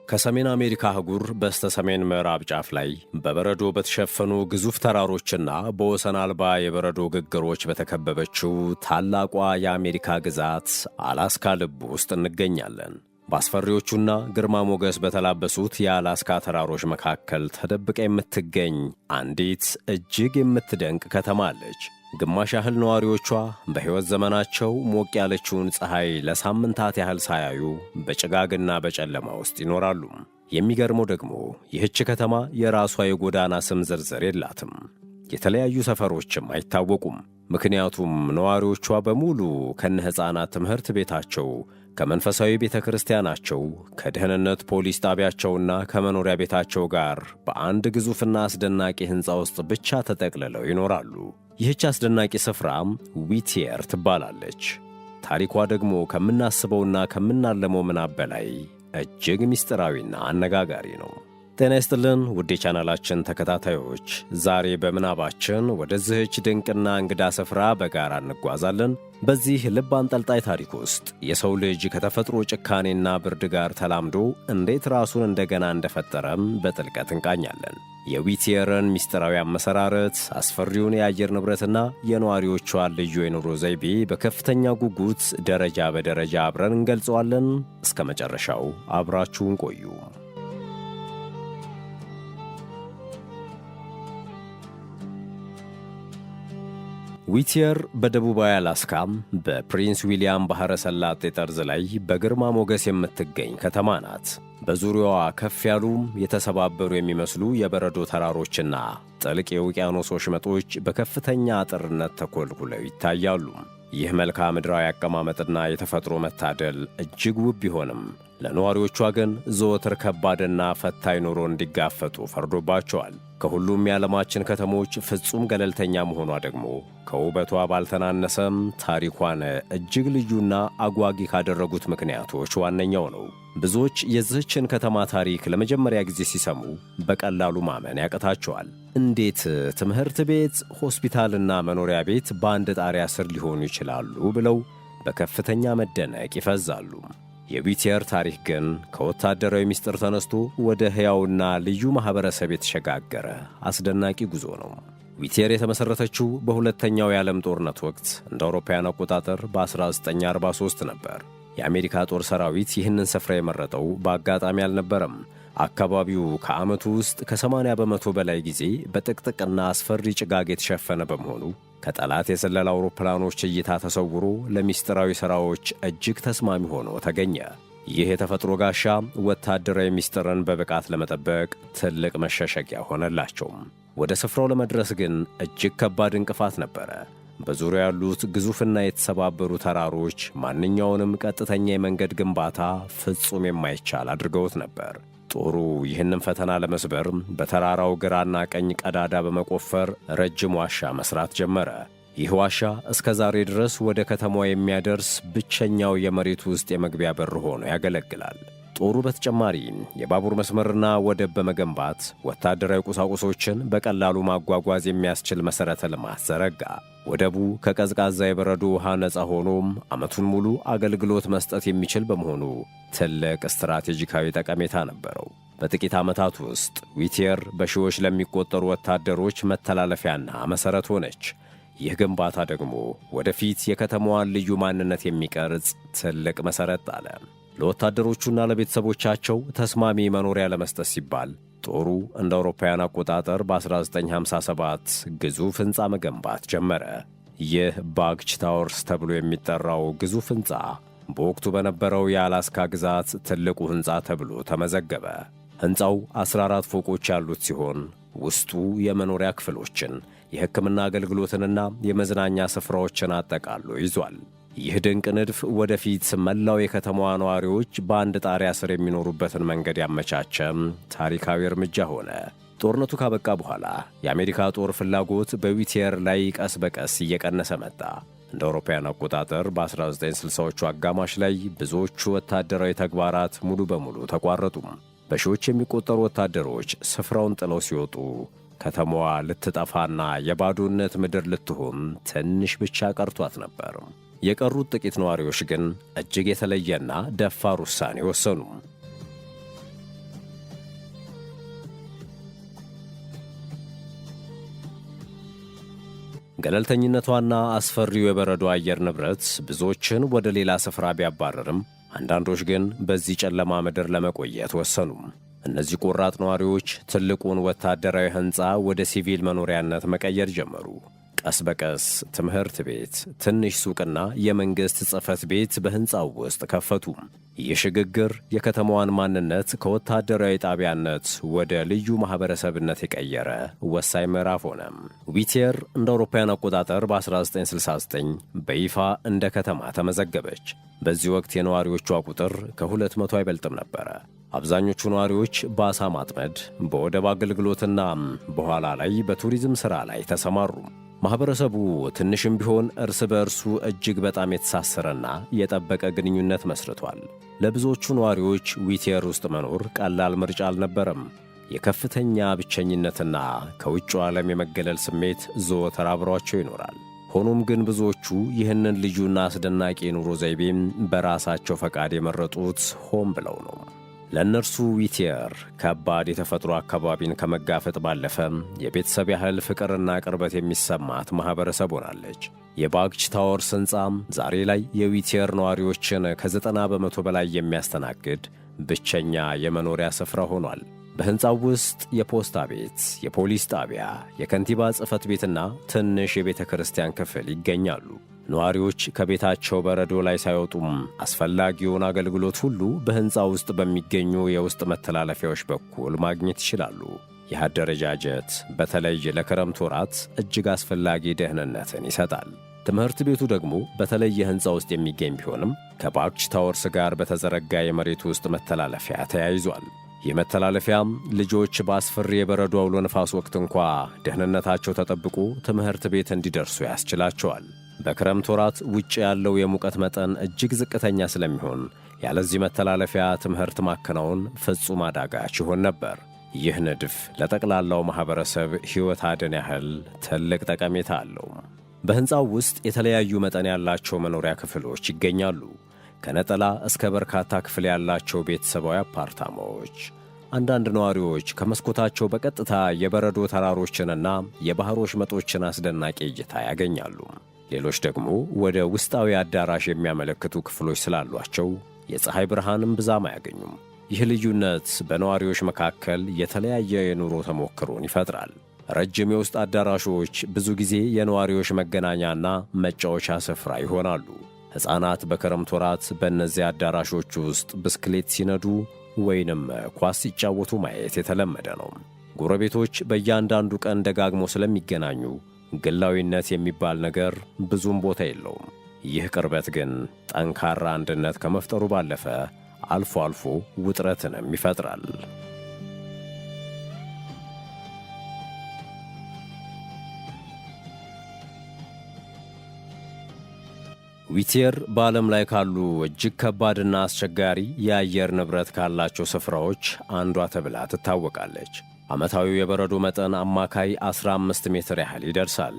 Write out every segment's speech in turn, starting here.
ከሰሜን አሜሪካ አህጉር በስተ ሰሜን ምዕራብ ጫፍ ላይ በበረዶ በተሸፈኑ ግዙፍ ተራሮችና በወሰን አልባ የበረዶ ግግሮች በተከበበችው ታላቋ የአሜሪካ ግዛት አላስካ ልብ ውስጥ እንገኛለን። በአስፈሪዎቹና ግርማ ሞገስ በተላበሱት የአላስካ ተራሮች መካከል ተደብቃ የምትገኝ አንዲት እጅግ የምትደንቅ ከተማ አለች። ግማሽ ያህል ነዋሪዎቿ በሕይወት ዘመናቸው ሞቅ ያለችውን ፀሐይ ለሳምንታት ያህል ሳያዩ በጭጋግና በጨለማ ውስጥ ይኖራሉ። የሚገርመው ደግሞ ይህች ከተማ የራሷ የጎዳና ስም ዝርዝር የላትም። የተለያዩ ሰፈሮችም አይታወቁም። ምክንያቱም ነዋሪዎቿ በሙሉ ከነ ሕፃናት ትምህርት ቤታቸው፣ ከመንፈሳዊ ቤተ ክርስቲያናቸው፣ ከደህንነት ፖሊስ ጣቢያቸውና ከመኖሪያ ቤታቸው ጋር በአንድ ግዙፍና አስደናቂ ሕንፃ ውስጥ ብቻ ተጠቅልለው ይኖራሉ። ይህች አስደናቂ ስፍራም ዊቲየር ትባላለች። ታሪኳ ደግሞ ከምናስበውና ከምናለመው ምናብ በላይ እጅግ ምስጢራዊና አነጋጋሪ ነው። ጤና ይስጥልን ውድ የቻናላችን ተከታታዮች፣ ዛሬ በምናባችን ወደዚህች ድንቅና እንግዳ ስፍራ በጋራ እንጓዛለን። በዚህ ልብ አንጠልጣይ ታሪክ ውስጥ የሰው ልጅ ከተፈጥሮ ጭካኔና ብርድ ጋር ተላምዶ እንዴት ራሱን እንደገና እንደፈጠረም በጥልቀት እንቃኛለን። የዊቲየርን ምስጢራዊ አመሰራረት፣ አስፈሪውን የአየር ንብረትና የነዋሪዎቿን ልዩ የኑሮ ዘይቤ በከፍተኛ ጉጉት ደረጃ በደረጃ አብረን እንገልጸዋለን። እስከ መጨረሻው አብራችሁን ቆዩ። ዊቲየር በደቡባዊ አላስካ በፕሪንስ ዊሊያም ባሕረ ሰላጤ ጠርዝ ላይ በግርማ ሞገስ የምትገኝ ከተማ ናት። በዙሪያዋ ከፍ ያሉ የተሰባበሩ የሚመስሉ የበረዶ ተራሮችና ጥልቅ የውቅያኖስ ወሽመጦች በከፍተኛ አጥርነት ተኮልኩለው ይታያሉ። ይህ መልክዓ ምድራዊ አቀማመጥና የተፈጥሮ መታደል እጅግ ውብ ቢሆንም ለነዋሪዎቿ ግን ዘወትር ከባድና ፈታኝ ኑሮ እንዲጋፈጡ ፈርዶባቸዋል። ከሁሉም የዓለማችን ከተሞች ፍጹም ገለልተኛ መሆኗ ደግሞ ከውበቷ ባልተናነሰም ታሪኳን እጅግ ልዩና አጓጊ ካደረጉት ምክንያቶች ዋነኛው ነው። ብዙዎች የዚህችን ከተማ ታሪክ ለመጀመሪያ ጊዜ ሲሰሙ በቀላሉ ማመን ያቅታቸዋል። እንዴት ትምህርት ቤት፣ ሆስፒታልና መኖሪያ ቤት በአንድ ጣሪያ ስር ሊሆኑ ይችላሉ ብለው በከፍተኛ መደነቅ ይፈዛሉ። የዊቲየር ታሪክ ግን ከወታደራዊ ምስጢር ተነስቶ ወደ ሕያውና ልዩ ማኅበረሰብ የተሸጋገረ አስደናቂ ጉዞ ነው። ዊቲየር የተመሠረተችው በሁለተኛው የዓለም ጦርነት ወቅት እንደ አውሮፓውያን አቆጣጠር በ1943 ነበር። የአሜሪካ ጦር ሰራዊት ይህንን ስፍራ የመረጠው በአጋጣሚ አልነበረም። አካባቢው ከዓመቱ ውስጥ ከ80% በላይ ጊዜ በጥቅጥቅና አስፈሪ ጭጋግ የተሸፈነ በመሆኑ ከጠላት የስለላ አውሮፕላኖች እይታ ተሰውሮ ለሚስጥራዊ ሥራዎች እጅግ ተስማሚ ሆኖ ተገኘ። ይህ የተፈጥሮ ጋሻ ወታደራዊ ምስጢርን በብቃት ለመጠበቅ ትልቅ መሸሸጊያ ሆነላቸው። ወደ ስፍራው ለመድረስ ግን እጅግ ከባድ እንቅፋት ነበረ። በዙሪያው ያሉት ግዙፍና የተሰባበሩ ተራሮች ማንኛውንም ቀጥተኛ የመንገድ ግንባታ ፍጹም የማይቻል አድርገውት ነበር። ጦሩ ይህንን ፈተና ለመስበር በተራራው ግራና ቀኝ ቀዳዳ በመቆፈር ረጅም ዋሻ መስራት ጀመረ። ይህ ዋሻ እስከ ዛሬ ድረስ ወደ ከተማዋ የሚያደርስ ብቸኛው የመሬት ውስጥ የመግቢያ በር ሆኖ ያገለግላል። ጦሩ በተጨማሪ የባቡር መስመርና ወደብ በመገንባት ወታደራዊ ቁሳቁሶችን በቀላሉ ማጓጓዝ የሚያስችል መሠረተ ልማት ዘረጋ። ወደቡ ከቀዝቃዛ የበረዶ ውሃ ነፃ ሆኖም ዓመቱን ሙሉ አገልግሎት መስጠት የሚችል በመሆኑ ትልቅ ስትራቴጂካዊ ጠቀሜታ ነበረው። በጥቂት ዓመታት ውስጥ ዊቲየር በሺዎች ለሚቆጠሩ ወታደሮች መተላለፊያና መሠረት ሆነች። ይህ ግንባታ ደግሞ ወደፊት የከተማዋን ልዩ ማንነት የሚቀርጽ ትልቅ መሠረት ጣለ። ለወታደሮቹና ለቤተሰቦቻቸው ተስማሚ መኖሪያ ለመስጠት ሲባል ጦሩ እንደ አውሮፓውያን አቆጣጠር በ1957 ግዙፍ ሕንፃ መገንባት ጀመረ። ይህ ባግች ታወርስ ተብሎ የሚጠራው ግዙፍ ሕንፃ በወቅቱ በነበረው የአላስካ ግዛት ትልቁ ሕንፃ ተብሎ ተመዘገበ። ሕንፃው 14 ፎቆች ያሉት ሲሆን ውስጡ የመኖሪያ ክፍሎችን፣ የሕክምና አገልግሎትንና የመዝናኛ ስፍራዎችን አጠቃሎ ይዟል። ይህ ድንቅ ንድፍ ወደፊት መላው የከተማዋ ነዋሪዎች በአንድ ጣሪያ ስር የሚኖሩበትን መንገድ ያመቻቸ ታሪካዊ እርምጃ ሆነ። ጦርነቱ ካበቃ በኋላ የአሜሪካ ጦር ፍላጎት በዊቲየር ላይ ቀስ በቀስ እየቀነሰ መጣ። እንደ አውሮፓውያን አቆጣጠር በ1960ዎቹ አጋማሽ ላይ ብዙዎቹ ወታደራዊ ተግባራት ሙሉ በሙሉ ተቋረጡ። በሺዎች የሚቆጠሩ ወታደሮች ስፍራውን ጥለው ሲወጡ ከተማዋ ልትጠፋና የባዶነት ምድር ልትሆን ትንሽ ብቻ ቀርቷት ነበር። የቀሩት ጥቂት ነዋሪዎች ግን እጅግ የተለየና ደፋር ውሳኔ ወሰኑ። ገለልተኝነቷና አስፈሪው የበረዶ አየር ንብረት ብዙዎችን ወደ ሌላ ስፍራ ቢያባረርም አንዳንዶች ግን በዚህ ጨለማ ምድር ለመቆየት ወሰኑ። እነዚህ ቆራጥ ነዋሪዎች ትልቁን ወታደራዊ ሕንፃ ወደ ሲቪል መኖሪያነት መቀየር ጀመሩ። ቀስ በቀስ ትምህርት ቤት፣ ትንሽ ሱቅና የመንግሥት ጽሕፈት ቤት በሕንፃው ውስጥ ከፈቱ። ይህ ሽግግር የከተማዋን ማንነት ከወታደራዊ ጣቢያነት ወደ ልዩ ማኅበረሰብነት የቀየረ ወሳኝ ምዕራፍ ሆነ። ዊቲየር እንደ አውሮፓውያን አቆጣጠር በ1969 በይፋ እንደ ከተማ ተመዘገበች። በዚህ ወቅት የነዋሪዎቿ ቁጥር ከ200 አይበልጥም ነበረ። አብዛኞቹ ነዋሪዎች በዓሣ ማጥመድ፣ በወደብ አገልግሎትና በኋላ ላይ በቱሪዝም ሥራ ላይ ተሰማሩ። ማኅበረሰቡ ትንሽም ቢሆን እርስ በእርሱ እጅግ በጣም የተሳሰረና የጠበቀ ግንኙነት መስርቷል። ለብዙዎቹ ነዋሪዎች ዊቲየር ውስጥ መኖር ቀላል ምርጫ አልነበረም። የከፍተኛ ብቸኝነትና ከውጭው ዓለም የመገለል ስሜት ዘወትር አብሯቸው ይኖራል። ሆኖም ግን ብዙዎቹ ይህንን ልዩና አስደናቂ የኑሮ ዘይቤም በራሳቸው ፈቃድ የመረጡት ሆን ብለው ነው። ለእነርሱ ዊቲየር ከባድ የተፈጥሮ አካባቢን ከመጋፈጥ ባለፈ የቤተሰብ ያህል ፍቅርና ቅርበት የሚሰማት ማኅበረሰብ ሆናለች። የባግች ታወርስ ሕንፃ ዛሬ ላይ የዊቲየር ነዋሪዎችን ከ90% በላይ የሚያስተናግድ ብቸኛ የመኖሪያ ስፍራ ሆኗል። በሕንፃው ውስጥ የፖስታ ቤት፣ የፖሊስ ጣቢያ፣ የከንቲባ ጽሕፈት ቤትና ትንሽ የቤተ ክርስቲያን ክፍል ይገኛሉ። ነዋሪዎች ከቤታቸው በረዶ ላይ ሳይወጡም አስፈላጊውን አገልግሎት ሁሉ በሕንፃ ውስጥ በሚገኙ የውስጥ መተላለፊያዎች በኩል ማግኘት ይችላሉ። ይህ አደረጃጀት በተለይ ለክረምት ወራት እጅግ አስፈላጊ ደህንነትን ይሰጣል። ትምህርት ቤቱ ደግሞ በተለየ ሕንፃ ውስጥ የሚገኝ ቢሆንም ከባግች ታወርስ ጋር በተዘረጋ የመሬት ውስጥ መተላለፊያ ተያይዟል። ይህ መተላለፊያም ልጆች በአስፈሪ የበረዶ አውሎ ነፋስ ወቅት እንኳ ደህንነታቸው ተጠብቆ ትምህርት ቤት እንዲደርሱ ያስችላቸዋል። በክረምት ወራት ውጭ ያለው የሙቀት መጠን እጅግ ዝቅተኛ ስለሚሆን ያለዚህ መተላለፊያ ትምህርት ማከናወን ፍጹም አዳጋች ይሆን ነበር። ይህ ንድፍ ለጠቅላላው ማኅበረሰብ ሕይወት አድን ያህል ትልቅ ጠቀሜታ አለው። በሕንፃው ውስጥ የተለያዩ መጠን ያላቸው መኖሪያ ክፍሎች ይገኛሉ። ከነጠላ እስከ በርካታ ክፍል ያላቸው ቤተሰባዊ አፓርታማዎች። አንዳንድ ነዋሪዎች ከመስኮታቸው በቀጥታ የበረዶ ተራሮችንና የባሕር ወሽመጦችን አስደናቂ እይታ ያገኛሉ። ሌሎች ደግሞ ወደ ውስጣዊ አዳራሽ የሚያመለክቱ ክፍሎች ስላሏቸው የፀሐይ ብርሃንም ብዙም አያገኙም። ይህ ልዩነት በነዋሪዎች መካከል የተለያየ የኑሮ ተሞክሮን ይፈጥራል። ረጅም የውስጥ አዳራሾች ብዙ ጊዜ የነዋሪዎች መገናኛና መጫወቻ ስፍራ ይሆናሉ። ሕፃናት በክረምት ወራት በእነዚህ አዳራሾች ውስጥ ብስክሌት ሲነዱ ወይንም ኳስ ሲጫወቱ ማየት የተለመደ ነው። ጎረቤቶች በእያንዳንዱ ቀን ደጋግሞ ስለሚገናኙ ግላዊነት የሚባል ነገር ብዙም ቦታ የለውም። ይህ ቅርበት ግን ጠንካራ አንድነት ከመፍጠሩ ባለፈ አልፎ አልፎ ውጥረትንም ይፈጥራል። ዊቲየር በዓለም ላይ ካሉ እጅግ ከባድና አስቸጋሪ የአየር ንብረት ካላቸው ስፍራዎች አንዷ ተብላ ትታወቃለች። ዓመታዊው የበረዶ መጠን አማካይ 15 ሜትር ያህል ይደርሳል።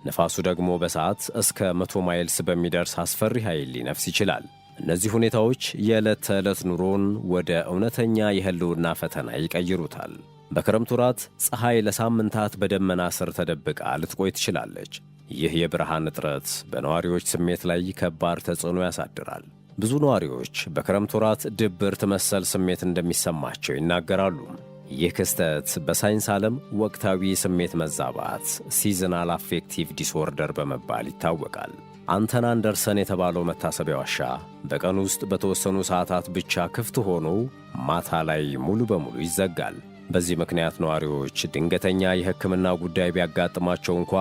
ነፋሱ ደግሞ በሰዓት እስከ 100 miles በሚደርስ አስፈሪ ኃይል ሊነፍስ ይችላል። እነዚህ ሁኔታዎች የዕለት ተዕለት ኑሮን ወደ እውነተኛ የህልውና ፈተና ይቀይሩታል። በክረምት ወራት ፀሐይ ለሳምንታት በደመና ስር ተደብቃ ልትቆይ ትችላለች። ይህ የብርሃን እጥረት በነዋሪዎች ስሜት ላይ ከባድ ተጽዕኖ ያሳድራል። ብዙ ነዋሪዎች በክረምት ወራት ድብርት መሰል ስሜት እንደሚሰማቸው ይናገራሉ። ይህ ክስተት በሳይንስ ዓለም ወቅታዊ ስሜት መዛባት seasonal affective disorder በመባል ይታወቃል። አንተን አንደርሰን የተባለው መታሰቢያ ዋሻ በቀን ውስጥ በተወሰኑ ሰዓታት ብቻ ክፍት ሆኖ ማታ ላይ ሙሉ በሙሉ ይዘጋል። በዚህ ምክንያት ነዋሪዎች ድንገተኛ የሕክምና ጉዳይ ቢያጋጥማቸው እንኳ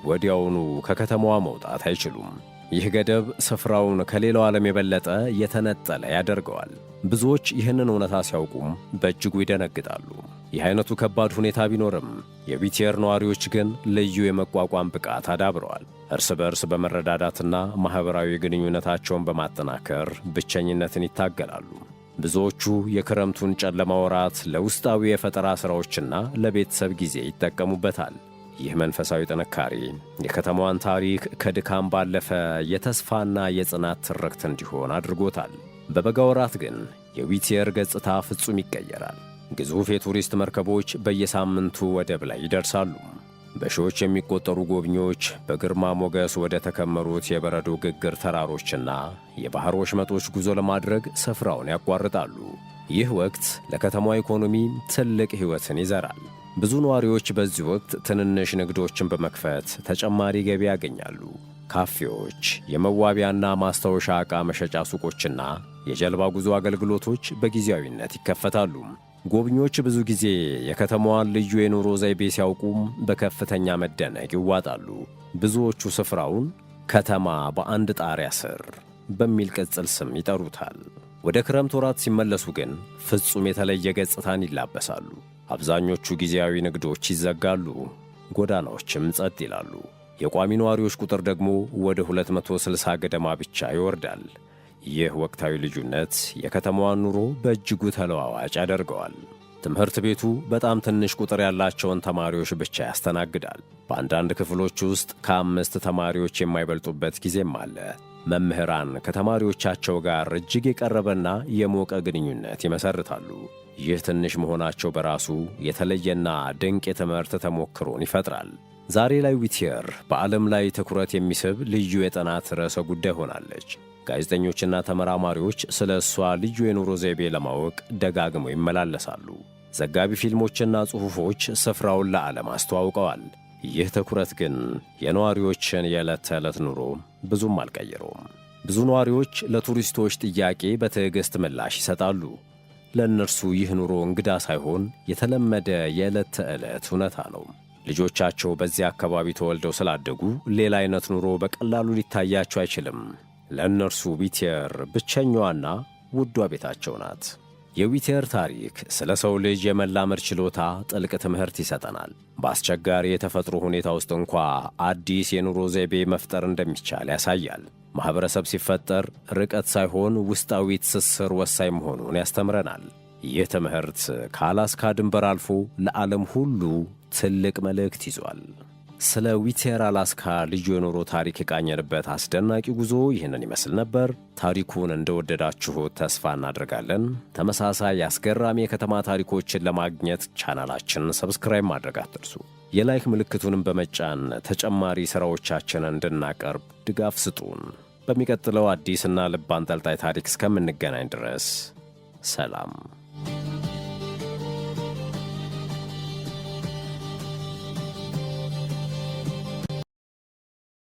ወዲያውኑ ከከተማዋ መውጣት አይችሉም። ይህ ገደብ ስፍራውን ከሌላው ዓለም የበለጠ የተነጠለ ያደርገዋል። ብዙዎች ይህንን እውነታ ሲያውቁም በእጅጉ ይደነግጣሉ። ይህ አይነቱ ከባድ ሁኔታ ቢኖርም የዊቲየር ነዋሪዎች ግን ልዩ የመቋቋም ብቃት አዳብረዋል። እርስ በእርስ በመረዳዳትና ማኅበራዊ ግንኙነታቸውን በማጠናከር ብቸኝነትን ይታገላሉ። ብዙዎቹ የክረምቱን ጨለማ ወራት ለውስጣዊ የፈጠራ ሥራዎችና ለቤተሰብ ጊዜ ይጠቀሙበታል። ይህ መንፈሳዊ ጥንካሬ የከተማዋን ታሪክ ከድካም ባለፈ የተስፋና የጽናት ትርክት እንዲሆን አድርጎታል። በበጋ ወራት ግን የዊቲየር ገጽታ ፍጹም ይቀየራል። ግዙፍ የቱሪስት መርከቦች በየሳምንቱ ወደብ ላይ ይደርሳሉ። በሺዎች የሚቆጠሩ ጎብኚዎች በግርማ ሞገስ ወደ ተከመሩት የበረዶ ግግር ተራሮችና የባሕር ወሽመጦች ጉዞ ለማድረግ ስፍራውን ያቋርጣሉ። ይህ ወቅት ለከተማዋ ኢኮኖሚ ትልቅ ሕይወትን ይዘራል። ብዙ ነዋሪዎች በዚህ ወቅት ትንንሽ ንግዶችን በመክፈት ተጨማሪ ገቢ ያገኛሉ። ካፌዎች፣ የመዋቢያና ማስታወሻ ዕቃ መሸጫ ሱቆችና የጀልባ ጉዞ አገልግሎቶች በጊዜያዊነት ይከፈታሉ። ጎብኚዎች ብዙ ጊዜ የከተማዋን ልዩ የኑሮ ዘይቤ ሲያውቁም በከፍተኛ መደነቅ ይዋጣሉ። ብዙዎቹ ስፍራውን "ከተማ በአንድ ጣሪያ ስር" በሚል ቅጽል ስም ይጠሩታል። ወደ ክረምት ወራት ሲመለሱ ግን ፍጹም የተለየ ገጽታን ይላበሳሉ። አብዛኞቹ ጊዜያዊ ንግዶች ይዘጋሉ፣ ጎዳናዎችም ጸጥ ይላሉ። የቋሚ ነዋሪዎች ቁጥር ደግሞ ወደ 260 ገደማ ብቻ ይወርዳል። ይህ ወቅታዊ ልዩነት የከተማዋን ኑሮ በእጅጉ ተለዋዋጭ ያደርገዋል። ትምህርት ቤቱ በጣም ትንሽ ቁጥር ያላቸውን ተማሪዎች ብቻ ያስተናግዳል። በአንዳንድ ክፍሎች ውስጥ ከአምስት ተማሪዎች የማይበልጡበት ጊዜም አለ። መምህራን ከተማሪዎቻቸው ጋር እጅግ የቀረበና የሞቀ ግንኙነት ይመሰርታሉ። ይህ ትንሽ መሆናቸው በራሱ የተለየና ድንቅ የትምህርት ተሞክሮን ይፈጥራል። ዛሬ ላይ ዊቲየር በዓለም ላይ ትኩረት የሚስብ ልዩ የጥናት ርዕሰ ጉዳይ ሆናለች። ጋዜጠኞችና ተመራማሪዎች ስለ እሷ ልዩ የኑሮ ዘይቤ ለማወቅ ደጋግመው ይመላለሳሉ። ዘጋቢ ፊልሞችና ጽሑፎች ስፍራውን ለዓለም አስተዋውቀዋል። ይህ ትኩረት ግን የነዋሪዎችን የዕለት ተዕለት ኑሮ ብዙም አልቀየረውም። ብዙ ነዋሪዎች ለቱሪስቶች ጥያቄ በትዕግሥት ምላሽ ይሰጣሉ። ለእነርሱ ይህ ኑሮ እንግዳ ሳይሆን የተለመደ የዕለት ተዕለት እውነታ ነው። ልጆቻቸው በዚያ አካባቢ ተወልደው ስላደጉ ሌላ አይነት ኑሮ በቀላሉ ሊታያቸው አይችልም። ለእነርሱ ዊቲየር ብቸኛዋና ውዷ ቤታቸው ናት። የዊቲየር ታሪክ ስለ ሰው ልጅ የመላመድ ችሎታ ጥልቅ ትምህርት ይሰጠናል። በአስቸጋሪ የተፈጥሮ ሁኔታ ውስጥ እንኳ አዲስ የኑሮ ዘይቤ መፍጠር እንደሚቻል ያሳያል። ማኅበረሰብ ሲፈጠር ርቀት ሳይሆን ውስጣዊ ትስስር ወሳኝ መሆኑን ያስተምረናል። ይህ ትምህርት ከአላስካ ድንበር አልፎ ለዓለም ሁሉ ትልቅ መልእክት ይዟል። ስለ ዊቲየር አላስካ ልዩ የኑሮ ታሪክ የቃኘንበት አስደናቂ ጉዞ ይህንን ይመስል ነበር። ታሪኩን እንደወደዳችሁት ተስፋ እናደርጋለን። ተመሳሳይ አስገራሚ የከተማ ታሪኮችን ለማግኘት ቻናላችንን subscribe ማድረግ አትርሱ። የ like ምልክቱንም በመጫን ተጨማሪ ሥራዎቻችንን እንድናቀርብ ድጋፍ ስጡን። በሚቀጥለው አዲስና ልብ አንጠልጣይ ታሪክ እስከምንገናኝ ድረስ ሰላም።